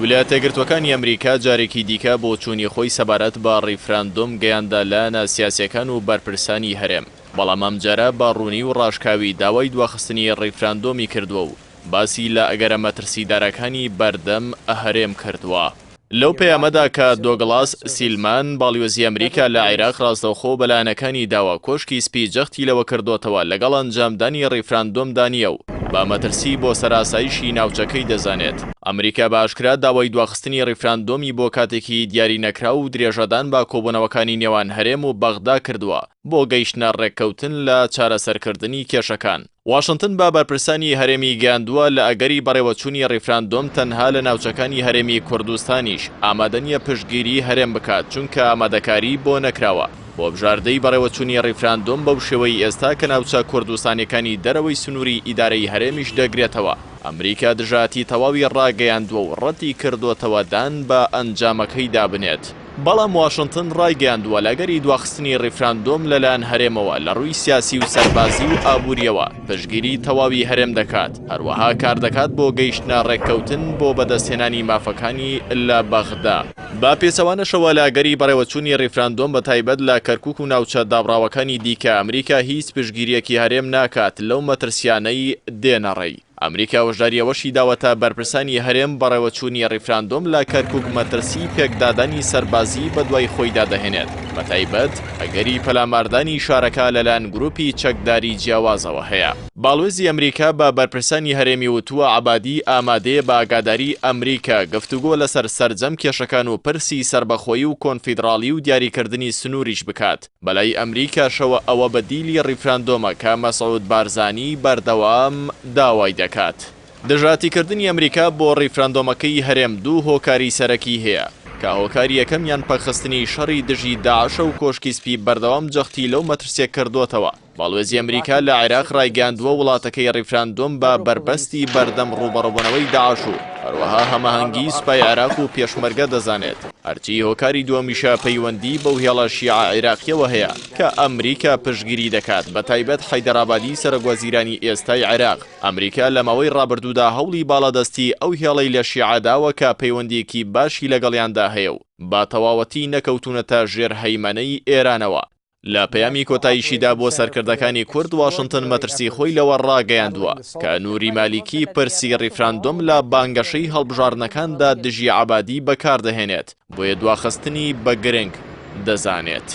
ویلایەتەیەکگرتووەکانی ئەمریکا جارێکی دیکە بۆچوونی خۆی سەبارەت بە ڕیفراندۆم گەیاندە لایەنە سیاسییەکان و بەرپرسانی هەرێم، بەڵام ئەمجارە بە ڕوونی و ڕاشکاوی داوای دواخستنی ڕیفراندۆمی کردووە و باسی لە ئەگەرە مەترسیدارەکانی بەردەم هەرێم کردووە. لەو پەیامەدا کە دۆگڵاس سیلمان، باڵیۆزی ئەمریکا لە عێراق ڕاستەوخۆ بە لایەنەکانی داوە، کۆشکی سپی جەختی لەوە کردۆتەوە لەگەڵ ئەنجامدانی ڕیفراندۆمدا نییە و بە مەترسی بۆ سەر ئاسایشی ناوچەکەی دەزانێت. ئەمریکا بە ئاشکرا داوای دواخستنی ڕیفراندۆمی بۆ کاتێکی دیارینەکراو و درێژەدان بە کۆبوونەوەکانی نێوان هەرێم و بەغدا کردووە بۆ گەیشتنە ڕێککەوتن لە چارەسەرکردنی کێشەکان. واشنتن بە بەرپرسانی هەرێمی گەیاندووە، لە ئەگەری بەڕێوەچوونی ڕیفراندۆم تەنها لە ناوچەکانی هەرێمی کوردستانیش ئامادە نییە پشتگیری هەرێم بکات، چونکە ئامادەکاری بۆ نەکراوە بۆ بژاردەی بەڕێوەچوونی ڕیفراندۆم بەو شێوەی ئێستا کە ناوچە کوردستانیەکانی دەرەوەی سنووری ئیدارەی هەرێمیش دەگرێتەوە. ئەمریکا دژایەتی تەواوی ڕاگەیاندووە و ڕەتی کردۆتەوە دان بە ئەنجامەکەیدا بنێت. بەڵام واشنتن ڕایگەیاندووە لە ئەگەری دواخستنی ڕیفراندۆم لەلایەن هەرێمەوە لە ڕووی سیاسی و سەربازی و ئابوورییەوە پشتگیری تەواوی هەرێم دەکات، هەروەها کاردەکات بۆ گەیشتنە ڕێککەوتن بۆ بەدەستهێنانی مافەکانی لە بەغدا. بە پێچەوانەشەوە لە ئەگەری بەڕێوەچوونی ڕیفراندۆم بە تایبەت لە کەرکوک و ناوچە دابڕاوەکانی دیکە ئەمریکا هیچ پشتگیرییەکی هەرێم ناکات لەو مەترسیانەی دێنەڕێی. ئەمریکا هۆشداری ئەوەشی داوەتە بەرپرسانی هەرێم بەڕێوەچوونی ڕیفراندۆم لە کەرکوک مەترسی پێکدادانی سەربازی بەدوای خۆیدا دەهێنێت، بەتایبەت ئەگەری پەلاماردانی شارەکە لەلایەن گروپی چەکداری جیاوازەوە هەیە. باڵوێزی ئەمریکا بە بەرپرسانی هەرێمی وتووە عەبادی ئامادەیە بە ئاگاداری ئەمریکا گفتوگۆ لەسەر سەرجەم کێشەکان و پرسی سەربەخۆیی و کۆنفیدڕاڵی و دیاریکردنی سنووریش بکات. بەلای ئەمریکاشەوە ئەوە بەدیلی ڕیفراندۆمە کە مەسعود بارزانی بەردەوام داوای دەکات. دژایەتیکردنی ئەمریکا بۆ ڕیفراندۆمەکەی هەرێم دوو هۆکاری سەرەکی هەیە، کە هۆکاری یەکەمیان پەکخستنی شەڕی دژی داعشە و کۆشکی سپی بەردەوام جەختی لەو مەترسیە کردۆتەوە. باڵوێزی ئەمریکا لە عێراق ڕایگەیاندووە وڵاتەکەی ڕیفراندۆم بە بەربەستی بەردەم ڕووبەڕووبوونەوەی داعش و هەروەها هەماهەنگیی سوپای عێراق و پێشمەرگە دەزانێت. هەرچی هۆکاری دووەمیشە پەیوەندیی بەو هێڵە شیعە عێراقییەوە هەیە کە ئەمریکا پشتگیری دەکات، بەتایبەت حەیدەر عەبادی سەرۆکوەزیرانی ئێستای عێراق. ئەمریکا لە ماوەی ڕابردوودا هەوڵی باڵادەستیی ئەو هێڵەی لە شیعە داوە کە پەیوەندییەکی باشی لەگەڵیاندا هەیە و بە تەواوەتی نەکەوتوونەتە ژێر هەیمەنەی ئێرانەوە. لە پەیامی کۆتاییشیدا بۆ سەرکردەکانی کورد، واشنتن مەترسی خۆی لەوە ڕاگەیاندووە کە نوری مالیکی پرسی ڕیفراندۆم لە بانگەشەی هەڵبژاردنەکاندا دژی عەبادی بەکاردەهێنێت، بۆیە دواخستنی بە گرنگ دەزانێت.